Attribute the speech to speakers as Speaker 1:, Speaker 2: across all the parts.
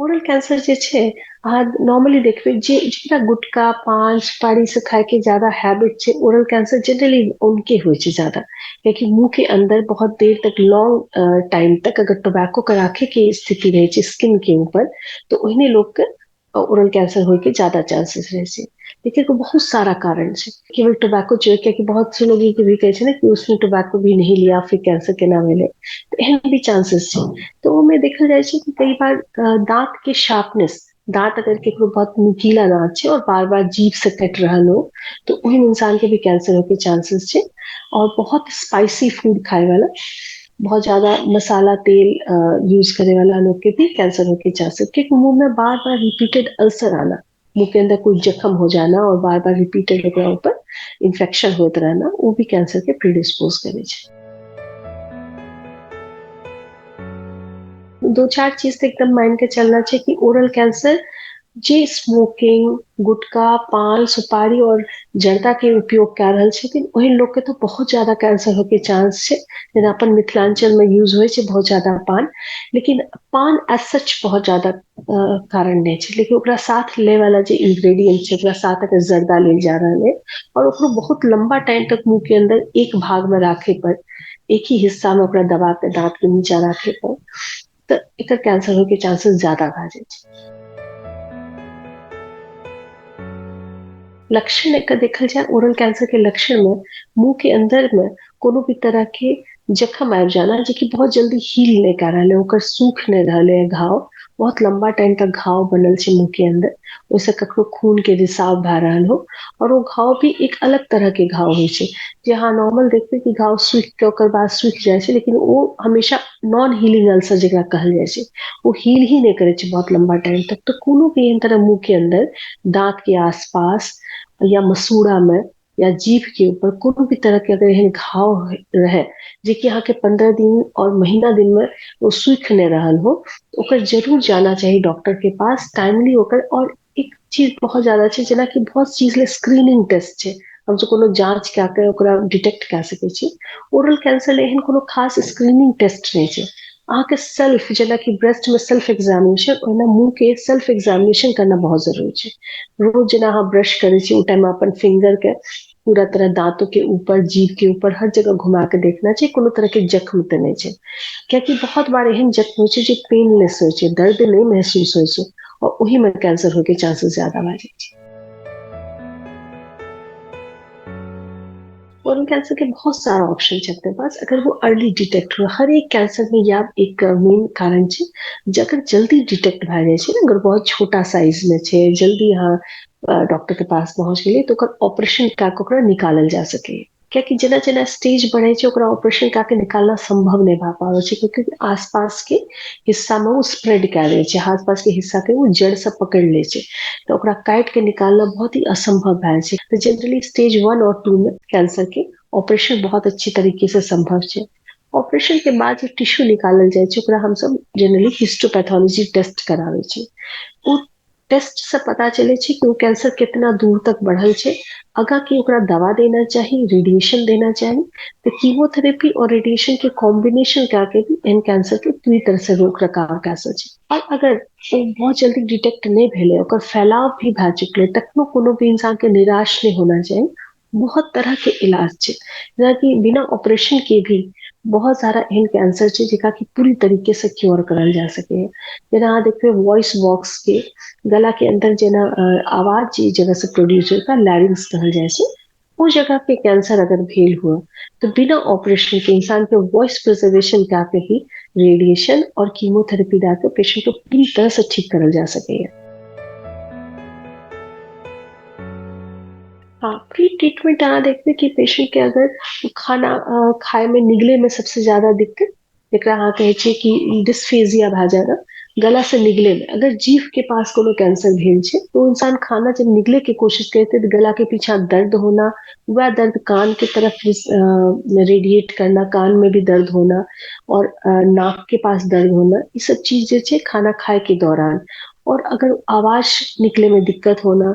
Speaker 1: Oral cancer जे छै, अहाँ नॉर्मली देखबै जे जेकरा गुटखा पान सुपारी सब खाय के ज्यादा हैबिट छै, ओरल कैंसर जनरली उनके होइ छै ज्यादा। कियाकि मुंह के अन्दर बहुत देर तक लॉन्ग टाइम तक अगर टोबैको के राखे के स्थिति रहै छै स्किन के ऊपर, तऽ ओहने लोक के ओरल कैंसर होय के ज्यादा चांसेस रहै छै। लेकिन एकर बहुत सारा कारण छै, केवल टोबैको छै, कियाकि बहुत से लोग ई भी कहै छै ने कि उसने टोबैको भी नहीं लिया फिर कैंसर केना भेलै, तऽ एहन भी चांसेस छै। तऽ ओहिमे देखल जाइ छै कि कई बार दाँत के शार्पनेस, दाँत अगर केकरो बहुत नुकीला दाँत छै और बार बार जीभ से कटि रहल हो, तऽ ओहन इंसान के भी कैंसर होय के चांसेस छै। और बहुत स्पाइसी फूड खाय वाला, बहुत ज्यादा मसाला तेल यूज करे वाला लोग के भी कैंसर होय के चांसेस, क्योंकि मुंह में बार बार रिपीटेड अल्सर आना, मुंह के अंदर कोई जख्म हो जाना और बार बार रिपीटेड ओकरा ऊपर इन्फेक्शन होइत रहना, ओ भी कैंसर के प्रीडिस्पोज करै छै। दो चार चीज तऽ एकदम मान के चलना छै कि ओरल कैंसर जे स्मोकिंग, गुटखा, पान, सुपारी और जर्दा के उपयोग कए रहल छथिन, ओहन लोक के तऽ बहुत ज्यादा कैंसर होय के चांस छै। जेना अपन मिथिलांचल में यूज होइ छै बहुत ज्यादा पान, लेकिन पान एज सच बहुत ज्यादा कारण नहि छै, लेकिन ओकरा साथ लै वाला जे इंग्रेडिएंट छै, ओकरा साथ अगर जर्दा लेल जा रहल है और ओकरो बहुत लंबा टाइम तक मुंह के अंदर एक भाग में राखे पर, एक ही हिस्सा में ओकरा दबा के दांत के नीचा राखे पर, तऽ एकर कैंसर होय के चांसेस ज्यादा भए जाइ छै। लक्षण एकर देखल जाय, ओरल कैंसर के लक्षण में मुंह के अंदर में कोनो भी तरह के जख्म आबि जाना जेकि बहुत जल्दी हील नहि कए रहल है, ओकर सूख नहि रहल है घाव, बहुत लंबा टाइम तक घाव बनल छै मुंह के अंदर, ओहिसँ ककरो खून के रिसाव भए रहल हो, और ओ घाव भी एक अलग तरह के घाव होइ छै, जे अहाँ नॉर्मल देखबै कि घाव सूखि के ओकर बाद सूखि जाइ छै, लेकिन ओ हमेशा नॉन हीलिंग अल्सर जेकरा कहल जाइ छै, ओ हील ही नहि करै छै बहुत लंबा टाइम तक। तऽ कोनो भी एहन तरह मुंह के अंदर, दांत के आसपास या मसूड़ा में या जीभ के ऊपर कोनो भी तरह के अगर एहन घाव रहे जेकि अहाँके 15 दिन और महीना दिन में ओ सूखि नहि रहल हो, ओकर जरूर जाना चाही डॉक्टर के पास टाइमली ओकर। और एक चीज बहुत ज्यादा छै, जेनाकि बहुत चीज ले स्क्रीनिंग टेस्ट छै, हमसब कोनो जाँच कए के ओकरा डिटेक्ट कए सकै छी। ओरल कैंसर ले एहन कोनो खास स्क्रीनिंग टेस्ट नहि छै। अहाँके सेल्फ, जेनाकि ब्रेस्ट में सेल्फ एग्जामिनेशन, ओहिना मुंह के सेल्फ एग्जामिनेशन करना बहुत जरूरी छै। रोज जेना अहाँ ब्रश करै छी, ओ टाइम अपन फिंगर के पूरा तरह दांतों के ऊपर, जीभ के ऊपर, हर जगह घुमा के देखना छै कोनो तरह के जख्म तऽ नहि छै, कियाकि बहुत बार एहन जख्म होइ छै जे पेनलेस होइ छै, दर्द नहि महसूस होइ छै, और ओहि में कैंसर होय के चांसेस ज्यादा भए जाइ छै। ओरल कैंसर के बहुत सारा ऑप्शन छै अपने पास, अगर वो अर्ली डिटेक्ट हुए। हर एक कैंसर में या एक मेन कारण छै, जे अगर जल्दी डिटेक्ट भए जाइ छै ने, अगर बहुत छोटा साइज में छै, जल्दी अहाँ डॉक्टर के पास पहुँच गेलियै, तऽ ओकर ऑपरेशन कए कऽ ओकरा निकालल जा सकैए। कियाकि जेना जेना स्टेज बढ़ै छै, ओकरा ऑपरेशन कए के निकालना सम्भव नहि भए पाबै छै, क्योंकि आसपास के हिस्सा में ओ स्प्रेड कए दै छै, आसपास के हिस्सा के ओ जड़ से पकड़ि लै छै, तऽ ओकरा काटि के निकालना बहुत ही असंभव भए जाइ छै। तऽ जनरली स्टेज 1 और 2 में कैंसर के ऑपरेशन बहुत अच्छी तरीके से संभव छै। ऑपरेशन के बाद जे टिश्यू निकालल जाइ छै, ओकरा हमसब जनरली हिस्टोपैथोलॉजी टेस्ट कराबै छी। ओ टेस्ट से पता चलै छै कि ओ कैंसर कितना दूर तक बढ़ल छै, आगाँ की ओकरा दवा देना चाही, रेडिएशन देना चाही। तऽ कीमोथेरेपी और रेडिएशन के कॉम्बिनेशन कए के भी एहन कैंसर के पूरी तरह से रोक रखाव कए सकै छै। और अगर ओ बहुत जल्दी डिटेक्ट नहि भेलै, ओकर फैलाव भी भए चुकलै, तखनो कोनो भी इंसान के निराश नहि होना चाही। बहुत तरह के इलाज छै, जेनाकि बिना ऑपरेशन के भी बहुत सारा एहन कैंसर छै जेकरा कि पूरी तरीके से क्योर करल जा सकैए। जेना अहाँ देखबै वॉइस बॉक्स के, गला के अंदर जेना आवाज जे जगह से प्रोड्यूस होय, ओकरा लैरिंग्स कहल जाइ छै, ओ जगह के कैंसर अगर भेल हुए तो बिना ऑपरेशन के इंसान के वॉइस प्रिजर्वेशन कए के ही रेडिएशन और कीमोथेरेपी दए के पेशेंट के पूरी तरह से ठीक करल जा सकैए। हाँ, प्री ट्रीटमेंट अहाँ देखबै कि पेशेंट के अगर खाना खाय में निगले में सबसे ज्यादा दिक्कत, जेकरा अहाँ कहै छियै कि डिस्फेजिया भए जाना, गला से निगले में, अगर जीभ के पास कोनो कैंसर भेल छै तो इंसान खाना जब निगले के कोशिश करते तऽ गला के पीछा दर्द होना, वह दर्द कान के तरफ रेडिएट करना, कान में भी दर्द होना और नाक के पास दर्द होना, ई सब चीज जे छै खाना खाय के दौरान। और अगर आवाज निकले में दिक्कत होना,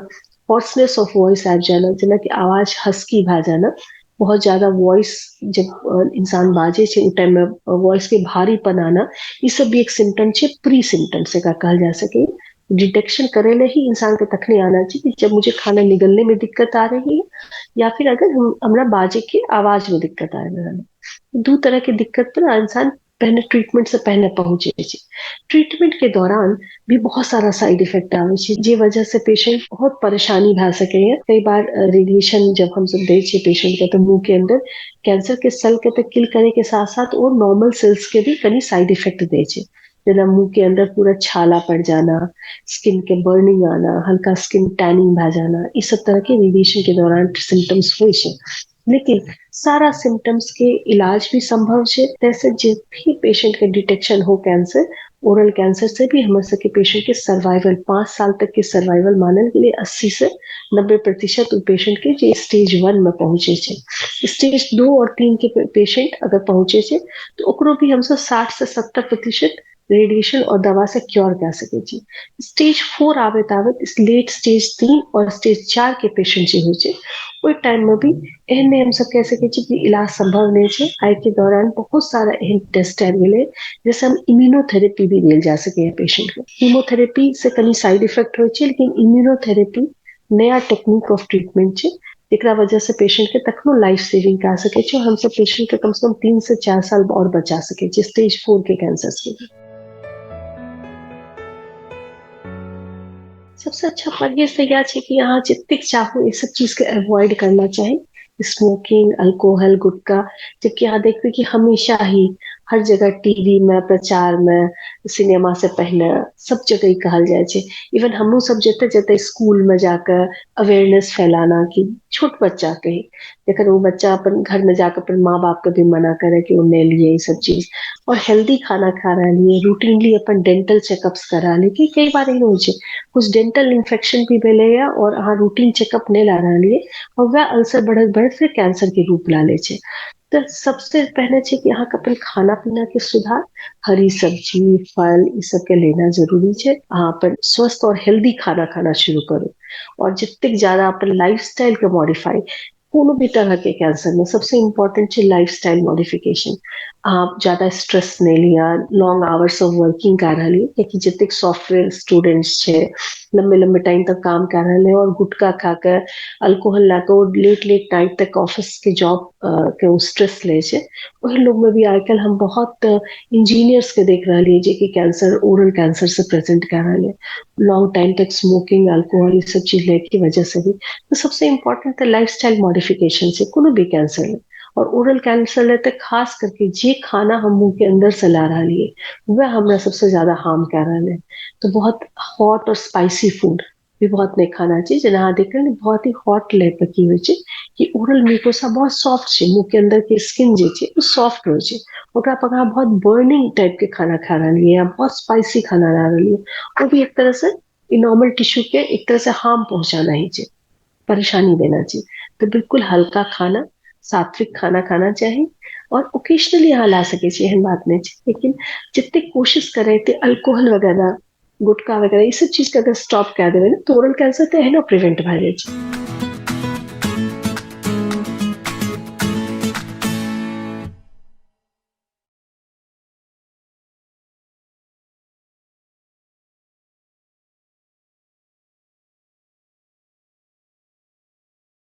Speaker 1: हॉर्सनेस ऑफ वॉइस आबि जाना, जेनाकि आवाज हस्की भए जाना, बहुत ज्यादा वॉइस जब इंसान बाजै छै ओ टाइम में वॉइस के भारीपन आना, ई सब भी एक सिम्टम छै, प्री सिम्टम्स एकरा कहल जा सके। डिटेक्शन करे ले ही इंसान के तखने आना चाहिए कि जब मुझे खाना निगलने में दिक्कत आ रही है या फिर अगर हम हमरा बाजे के आवाज में दिक्कत आ रहा है। दू तरह के दिक्कत पर इंसान पहले ट्रीटमेंट से पहले पहुंचे छै। ट्रीटमेंट के दौरान भी बहुत सारा साइड इफेक्ट आबै छै, जे वजह से पेशेंट बहुत परेशानी भए सकैए। कई बार रेडिएशन जब हम सब दै छियै पेशेंट के तऽ मुंह के अंदर कैंसर के सेल के तऽ किल करे के साथ साथ ओ नॉर्मल सेल्स के भी कनी साइड इफेक्ट दै छै, जेना मुंह के अंदर पूरा छाला पड़ जाना, स्किन के बर्निंग आना, हल्का स्किन टैनिंग भए जाना, ई सब तरह के रेडिएशन के दौरान सिम्टम्स होइ छै। लेकिन सारा सिम्टम्स के इलाज भी संभव छै। तैसे जे भी पेशेंट के डिटेक्शन हो कैंसर, ओरल कैंसर से भी हमर सबके पेशेंट के सर्वाइवल 5 साल तक के सर्वाइवल मानल गेलै 80 से 90% ओ पेशेंट के जे स्टेज 1 में पहुंचे छै। स्टेज 2 और 3 के पेशेंट अगर पहुंचे छै तो ओकरो भी हमसब 60 से 70% रेडिएशन और दवा से क्योर कए सकै छी। स्टेज 4 आबैत आबैत लेट स्टेज 3 और स्टेज 4 के पेशेंट जे होइ छै ओहि टाइम में भी एहन नहि हमसब कहि सकै छी कि इलाज संभव नहि छै। आइ के दौरान बहुत सारा एहन टेस्ट आबि गेलै जैसे हम इम्यूनोथेरेपी भी देल जा सकैए पेशेंट के। कीमोथेरेपी से कनी साइड इफेक्ट होइ छै, लेकिन इम्यूनोथेरेपी नया टेक्निक ऑफ ट्रीटमेंट छै जेकरा वजह से पेशेंट के तखनो लाइफ सेविंग कए सकै छै और हमसब पेशेंट के कम से कम 3 से 4 साल और बचा सकै छी स्टेज 4 के कैंसर के। सबसे अच्छा परहेज तऽ इएह छै कि अहाँ जतेक चाहू ई सब चीज के अवॉइड करना चाही, स्मोकिंग, अल्कोहल, गुटखा। जबकि अहाँ देखबै कि हमेशा ही हर जगह टीवी में, प्रचार में, सिनेमा से पहले सब जगह ई कहल जाइ छै। इवन हमहूँ सब जतऽ जतऽ स्कूल में जाके अवेयरनेस फैलाना कि छोट बच्चा के ही, जखन ओ बच्चा अपन घर में जाके अपन माँ बाप के भी मना करे कि ओ नहि लिए ई सब चीज और हेल्दी खाना खा रहलियै, रूटीनली अपन डेंटल चेकअप्स करा ली कि कई बार एहन होइ छै कुछ डेंटल इन्फेक्शन भी भेलैया और अहाँ रूटीन चेकअप नहि ला रहलियै और वएह अल्सर बढ़ैत बढ़ैत फिर कैंसर के रूप ला लै छै। तऽ सबसे पहले छै कि अहाँके अपन खाना पीना के सुधार, हरी सब्जी, फल ई सबके लेना जरूरी छै। अहाँ अपन स्वस्थ और हेल्दी खाना खाना शुरू करू और जतेक ज्यादा अपन लाइफस्टाइल के मॉडिफाई, कोनो भी तरह के कैंसर में सबसे इम्पोर्टेंट छै लाइफस्टाइल मॉडिफिकेशन। अहाँ ज्यादा स्ट्रेस नहि लिअ, लॉन्ग आवर्स ऑफ वर्किंग कए रहलियै, कियाकि जतेक सॉफ्टवेयर स्टूडेंट्स छै लम्बे लम्बे टाइम तक काम कए रहल है और गुटखा खा के अल्कोहल ला के ओ लेट लेट नाइट तक ऑफिस के जॉब के ओ स्ट्रेस लै छै। ओहि लोग में भी आइ काल्हि हम बहुत इंजीनियर्स के देख रहलियै जे कि कैंसर, ओरल कैंसर से प्रेजेंट कए रहल है, लॉन्ग टाइम तक स्मोकिंग, अल्कोहल ई सब चीज लै के वजह से भी। तो सबसे इम्पोर्टेंट तऽ लाइफस्टाइल मॉडिफिकेशन छै कोनो भी कैंसर में, और ओरल कैंसर ले तऽ खास करके जे खाना हम मुंह के अंदर से ला रहलियै वह हमरा सबसे ज्यादा हार्म कए रहल है। तो बहुत हॉट और स्पाइसी फूड भी बहुत नहि खाना चाही। जेना अहाँ देख रहलियै बहुत ही हॉट ले पर की होइ छै कि ओरल म्यूकोसा बहुत सॉफ्ट छै, मुंह के अंदर के स्किन जे छै ओ सॉफ्ट होइ छै, ओकरा पर अहाँ बहुत बर्निंग टाइप के खाना खा रहलियै या बहुत स्पाइसी खाना ला रहलियै, ओ भी एक तरह से नॉर्मल टिश्यू के एक तरह से हार्म पहुंचाना ही छै, परेशानी देना छै। तो बिल्कुल हल्का खाना, सात्विक खाना खाना चाही और ओकेजनली अहाँ ला सकै छी, एहन बात नहि छै, लेकिन जतेक कोशिश करै ते अल्कोहल वगैरह, गुटखा वगैरह ई सब चीज के अगर स्टॉप कए देबै ने तऽ ओरल कैंसर तऽ एहनो प्रिवेंट भए जाइ छै।